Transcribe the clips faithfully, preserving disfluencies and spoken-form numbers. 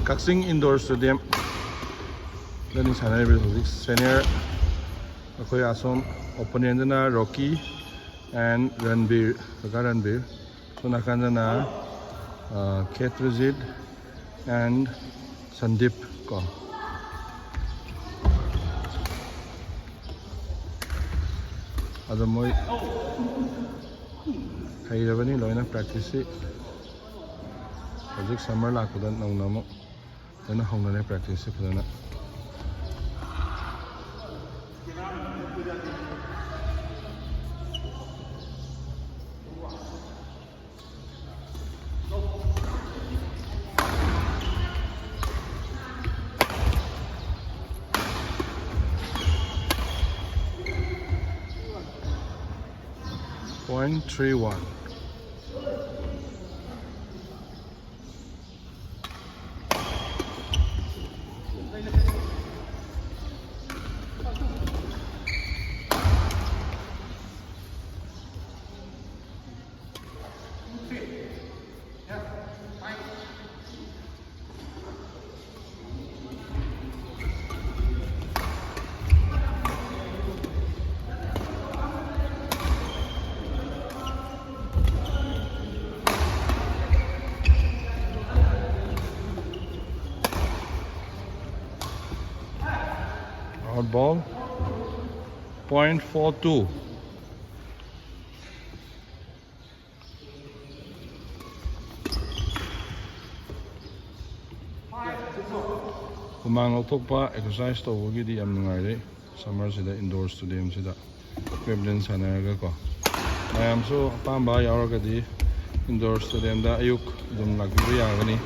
ꯀꯛꯆꯤꯡ indoor stadium ꯗꯅꯤ ꯁꯥꯟꯅꯔꯤꯕ ꯍꯧꯖꯤꯛ senior꯫ ꯑꯩꯈꯣꯏ ꯑꯁꯣꯝ opponent ꯗꯨꯅ Rocky and Ranbir, ꯀꯀꯥ ꯔꯟꯕꯤꯔ꯫ ꯁꯣꯝ ꯅꯥꯀꯟꯗꯅ, ꯑ, ꯈꯦꯇ꯭ꯔꯖꯤꯠ and ꯁꯟꯗꯤꯞ ꯀꯣ꯫ ꯑꯗꯣ ꯃꯣꯏ ꯍꯩꯔꯕꯅꯤ ꯂꯣꯏꯅ꯫ Practice ꯁꯤ ꯍꯧꯖꯤꯛ summer ꯂꯥꯛꯄꯗ ꯅꯧꯅ ꯑꯃꯨꯛ ꯐꯖꯅ ꯍꯧꯅꯔꯦ practice ꯁꯦ ꯐꯖꯅ꯫ Point three one. Out ball. Point four two. ꯍꯨꯃꯥꯡ ꯂꯧꯊꯣꯛꯄ, exercise ꯇꯧꯕꯒꯤꯗꯤ ꯌꯥꯝ ꯅꯨꯡꯉꯥꯏꯔꯦ summer ꯁꯤꯗ indoor stadium ꯁꯤꯗ badminton ꯁꯥꯟꯅꯔꯒꯀꯣ꯫ ꯃꯌꯥꯝꯁꯨ ꯑꯄꯥꯝꯕ ꯌꯥꯎꯔꯒꯗꯤ indoor stadium ꯗ ꯑꯌꯨꯛ ꯑꯗꯨꯝ ꯂꯥꯛꯄꯤꯕ ꯌꯥꯒꯅꯤ꯫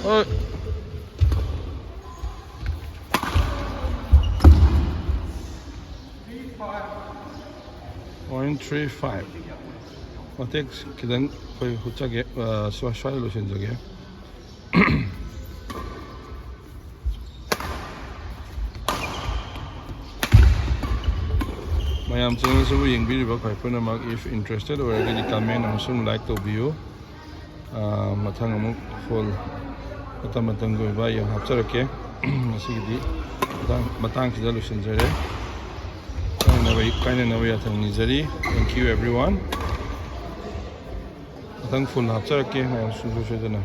ꯍꯣꯏ꯫ Point three five. ꯃꯇꯦꯛ ꯈꯤꯇꯪ ꯑꯩꯈꯣꯏ ꯍꯨꯠꯆꯒꯦ, ꯑ, ꯁ꯭ꯋꯥ-, ꯁ꯭ꯋꯥꯏꯗ ꯂꯣꯏꯁꯤꯟꯖꯒꯦ꯫ ꯃꯌꯥꯝ channel ꯑꯁꯤꯕꯨ ꯌꯦꯡꯕꯤꯔꯤꯕ ꯈ꯭ꯋꯥꯏ ꯄꯨꯝꯅꯃꯛ, if interested ꯑꯣꯏꯔꯒꯗꯤ comment ꯑꯃꯁꯨꯡ like ꯇꯧꯕꯤꯌꯨ꯫ ꯑ, ꯃꯊꯪ ꯑꯃꯨꯛ ꯍꯣꯜ ꯃꯇꯝ ꯃꯇꯝꯒꯤ ꯑꯣꯏꯕ ꯑꯩ ꯍꯥꯞꯆꯔꯛꯀꯦ꯫ ꯉꯁꯤꯒꯤꯗꯤ ꯃꯇꯥꯡ, ꯃꯇꯥꯡꯁꯤꯗ ꯂꯣꯏꯁꯤꯟꯖꯔꯦ꯫ ꯀꯥꯏꯅꯅꯕ, ꯀꯥꯏꯅꯅꯕ ꯌꯥꯊꯪ ꯅꯤꯖꯔꯤ꯫ Thank you everyone. ꯃꯊꯪ ꯐꯨꯜ ꯍꯥꯞꯆꯔꯛꯀꯦ ꯃꯌꯥꯝ ꯁꯨꯡꯁꯣꯏ ꯁꯣꯏꯗꯅ꯫